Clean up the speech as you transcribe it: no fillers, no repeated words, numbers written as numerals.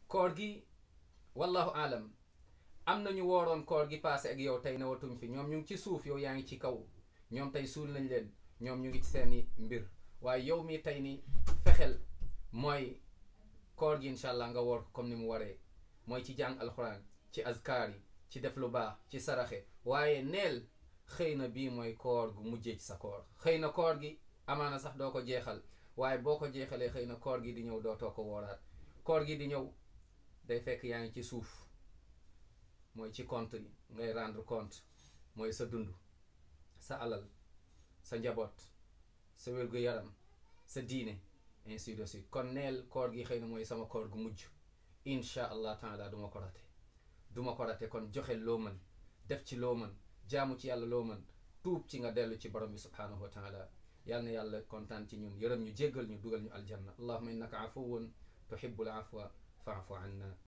koor gi wallahu alam am nañu wooroon koor gi passé ak yow tey newatuñ fi ñoom ñu ngi ci suuf yow yaa ngi ci kaw ñoom tey suul nañ leen ñoom ñu ngi ci seeni mbir waaye yow mi tey ni fexeel mooy koor gi incha allah nga woor comme ni mu waree mooy ci jàng alxuraan ci azkaar yi ci def lu baax ci saraxe waaye neel xëy na bii mooy koor gu mujjee ci sa koor xëy na koor gi amaana sax doo ko jeexal waaye boo ko jeexalee xëy na koor gi di ñëw dootoo ko wooraat koor gi di ñëw day fekk yaa ngi ci suuf mooy ci compte yi ngay rendre compte mooy sa dund sa alal sa njaboot sa wér-gu-yaram sa diine ainsi de suite kon neel koor gi xëy na mooy sama koor gu mujj incha allah taala duma ko rate kon joxe loo mën def ci loo mën jaamu ci yàlla loo mën tuub ci nga dellu ci borom bi subhanahu wa taala yal na yàlla kontaan ci ñun yërëm ñu jéggal ñu dugal ñu aljanna allahumma innaka afuwun tuhibbul afwa fa'fu anna